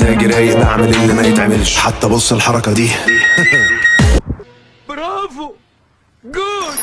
مزاجي رايق بعمل اللي ما يتعملش، حتى بص الحركة دي. برافو جول.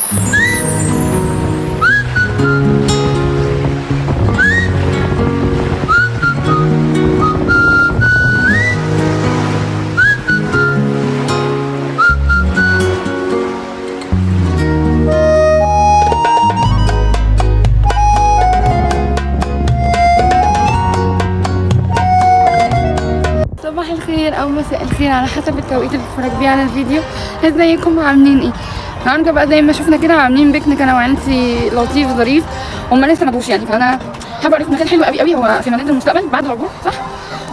صباح الخير او مساء الخير على حسب التوقيت اللي بتتفرج بيه على الفيديو. ازيكم عاملين ايه النهارده؟ بقى زي ما شفنا كده عاملين بيكنيك انا وعيلتي لطيف ظريف، هما لسه ما جوش يعني، فانا حابة اوريكم مكان حلو قوي قوي، هو في مدينة المستقبل بعد العبور صح؟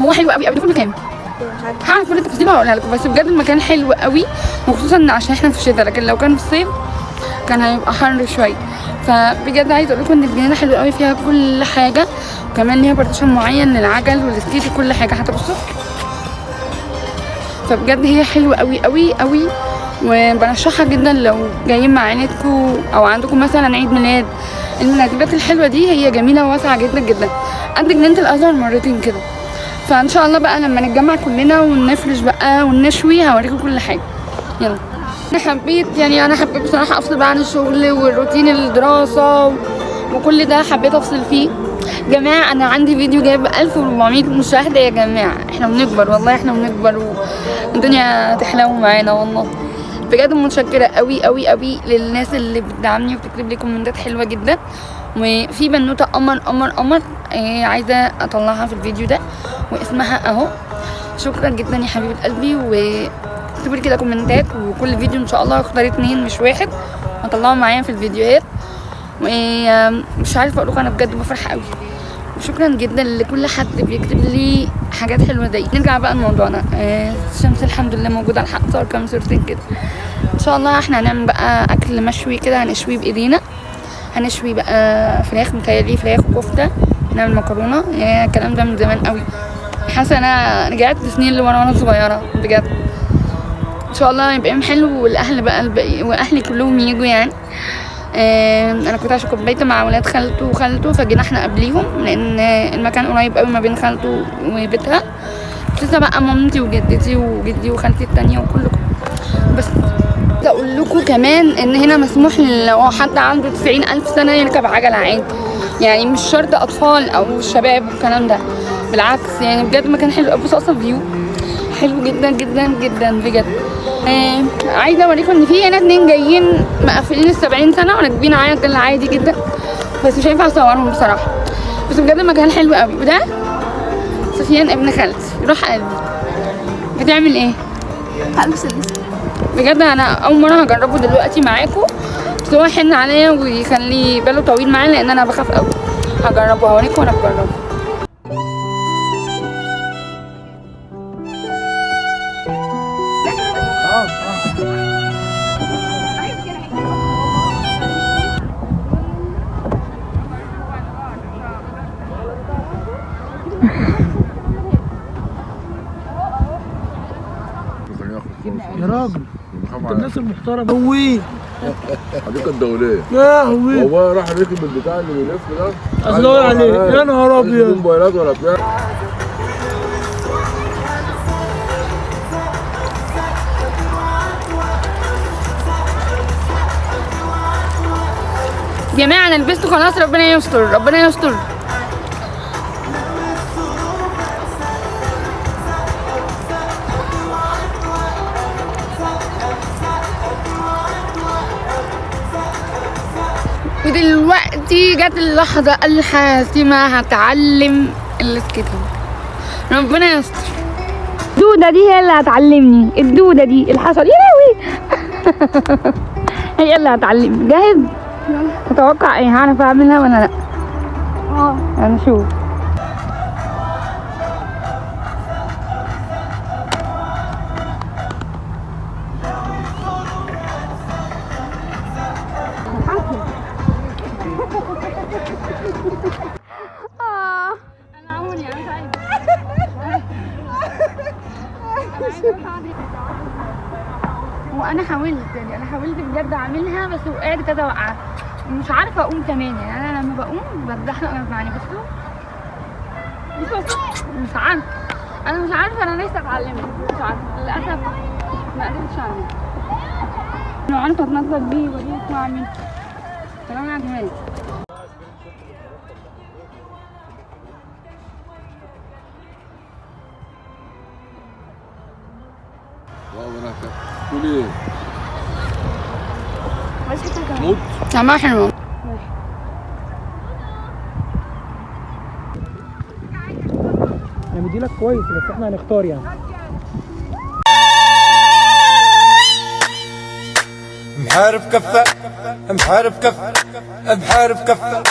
هو حلو قوي قوي. ده كله كام؟ هعرف كل التفاصيل وهقولها لكم، بس بجد المكان حلو قوي، وخصوصا عشان احنا في الشتاء، لكن لو كان في الصيف كان هيبقى حر شوية. فبجد عايزه اقول لكم ان الجنينة حلوة قوي، فيها كل حاجة، وكمان ليها partition معين للعجل وال skate وكل حاجة، حتى بصوا. فبجد هي حلوة قوي قوي قوي، وبرشحها جدا لو جايين مع عيلتكم او عندكم مثلا عيد ميلاد. المناسبات الحلوة دي هي جميلة وواسعه جدا جدا، قد جنينة الازهر مرتين كده. فان شاء الله بقى لما نتجمع كلنا ونفرش بقى ونشوي هوريكم كل حاجة. يلا انا حبيت، يعني انا حبيت بصراحة افصل بقى عن الشغل والروتين الدراسة وكل ده، حبيت افصل فيه. جماعة انا عندي فيديو جايب 1400 مشاهده يا جماعة، احنا بنكبر والله، احنا بنكبر والدنيا تحلو معانا والله. بجد متشكره قوي قوي قوي للناس اللي بتدعمني وبتكتب لي كومنتات حلوة جدا. وفي بنوته قمر قمر قمر عايزه اطلعها في الفيديو ده واسمها اهو. شكرا جدا يا حبيبه قلبي، واكتبوا لي كده كومنتات، وكل فيديو ان شاء الله هختار 2 مش واحد واطلعهم معايا في الفيديوهات. ومش عارفه اقول لكم انا بجد بفرح قوي، وشكرا جدا لكل حد بيكتب لي حاجات حلوة زي. نرجع بقى لموضوعنا. الشمس الحمد لله موجودة، الحق صور كام صورتين كده. ان شاء الله احنا هنعمل بقى اكل مشوي كده، هنشويه بايدينا، هنشوي بقى فراخ، متهيألي فراخ وكفته، نعمل مكرونه. يعني الكلام ده من زمان قوي، حاسه انا رجعت لسنين اللي ورا وانا صغيرة بجد. ان شاء الله يبقى يوم حلو، والاهل بقى الباقي واهلي كلهم يجوا يعني. انا كنت عشان كنت بايته مع ولاد خالته وخالته، فجينا احنا قبليهم لان المكان قريب قوي ما بين خالته وبيتها. لسه بقى مامتي وجدتي وجدي وخالتي التانية وكلكم. بس اقول لكم كمان ان هنا مسموح لو حد عنده 90,000 سنة يركب عجله عادي، يعني مش شرط اطفال او شباب والكلام ده، بالعكس يعني بجد مكان حلو قوي. بصوا اصلا view حلو جدا جدا جدا بجد. عايزه اوريكم ان في هنا 2 جايين مقفلين 70 سنة وراكبين عجل عادي جدا، بس مش هينفع اصورهم بصراحة. بس بجد المكان حلو قوي. وده سفيان ابن خالتي، روح قلبي. بتعمل ايه؟ هلبس اللبس. بجد انا اول مرة هجربه دلوقتي معاكم، بس هو يحن عليا ويخلي باله طويل معايا لان انا بخاف قوي. هجربه هوريكم وانا بجربه. يا راجل انت الناس المحترمة هوي الحديقة الدولية. يا هوي هو راح ركب البتاع اللي بيلف ده، اصل هو عليه يا نهار ابيض، موبايلات ولا بتاع. يا جماعة انا لبسته خلاص، ربنا يستر ربنا يستر. ودلوقتي جت اللحظة الحاسمة، هتعلم ال skating، ربنا يستر. الدودة دي هي اللي هتعلمني، الدودة دي الحشرة، يا لهوي هي اللي هتعلمني. جاهز؟ تتوقع ايه؟ هعرف اعملها ولا لا؟ هنشوف. انا عوني، انا مش عايزه. وانا حاولت، يعني انا حاولت بجد اعملها، بس وقعت كذا وقعه، مش عارفه اقوم كمان. يعني انا لما بقوم بتزحلق غصب عني، بس مش عارفه. انا مش عارفه، انا نفسي اتعلمها، مش عارفه للاسف ما قدرتش اعملها. لو عارفه اتنطط بيه واجيب واعمل سلام على دماغي. تقول ايه؟ موت. طعمها حلو. انا مديلك كويس بس احنا هنختار يعني. محارب كفة، محارب كفة، محارب كفة،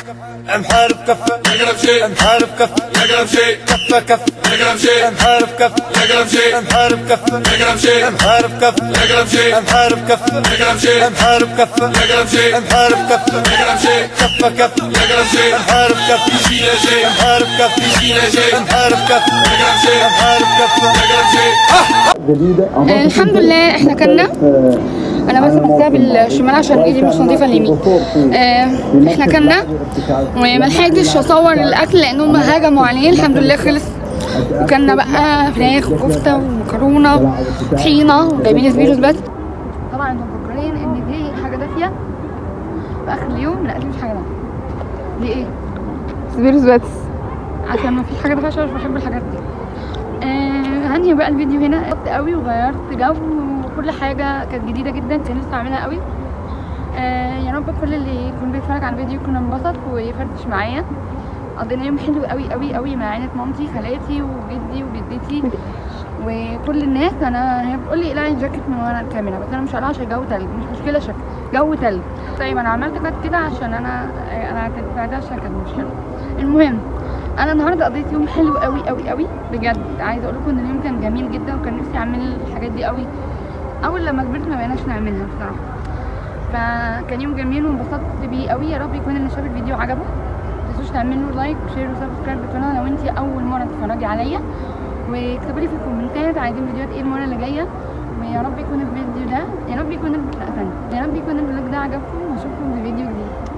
محارب كفة، يقرب شيء، محارب كفة، يقرب شيء، كفة كفة، يقرب شيء، محارب كفة، يقرب شيء، محارب كفة، يقرب شيء، محارب كفة، يقرب شيء، محارب كفة، يقرب شيء، محارب كفة، يقرب شيء، محارب كفة، يقرب شيء، كفة كفة، يقرب شيء، محارب كفة، شيء شيء، محارب كفة، شيء شيء، محارب كفة، يقرب شيء، محارب كفة، يقرب شيء. الحمد لله احنا كلنا. انا بس ماسكاها بالشمال عشان ايدي مش نظيفة اليمين. احنا كلنا وما لحقتش اصور الاكل لان هم هجموا عليه. الحمد لله خلص، وكلنا بقى فراخ وكفته ومكرونه طحينه وجايبين سبيروس بس. طبعا انتم مفكرين ان دي حاجة دافيه في اخر اليوم، لا دي مش حاجة دافيه، دي ايه؟ سبيروس بس، عشان ما فيش حاجة دافيه عشان مش بحب الحاجات دي. هنهي بقى الفيديو هنا. اتبسطت قوي وغيرت جو وكل حاجة كانت جديدة جدا، كان نفسي اعملها قوي. يا رب كل اللي يكون بيتفرج على الفيديو يكون انبسط ويفرفش معايا. قضينا يوم حلو قوي قوي قوي مع عيله مامتي، خالاتي وجدي وجدتي وكل الناس. انا هي بتقول لي اقلعي الجاكيت من ورا الكاميرا، بس انا مش قلعه عشان جو تلج، مش مشكلة شكل جو تلج. طيب انا عملت cut كده عشان انا كنت عشان كانت مشكلة. المهم انا النهارده قضيت يوم حلو قوي قوي قوي بجد. عايزه اقول لكم ان اليوم كان جميل جدا، وكان نفسي اعمل الحاجات دي قوي. اول لما كبرت ما بقيناش نعملها بصراحة، فكان يوم جميل وانبسطت بيه قوي. يا رب يكون اللي شاف الفيديو عجبه. ما تنسوش تعملوا like و share و subscribe للقناة لو انت اول مرة تتفرجي عليا، واكتبوا لي في الكومنتات عايزين فيديوهات ايه المرة اللي جاية. ويا رب يكون الفيديو ده، يا رب يكون لا ثانية، يا رب يكون ال vlog ده عجبكم، واشوفكم في فيديو جديد.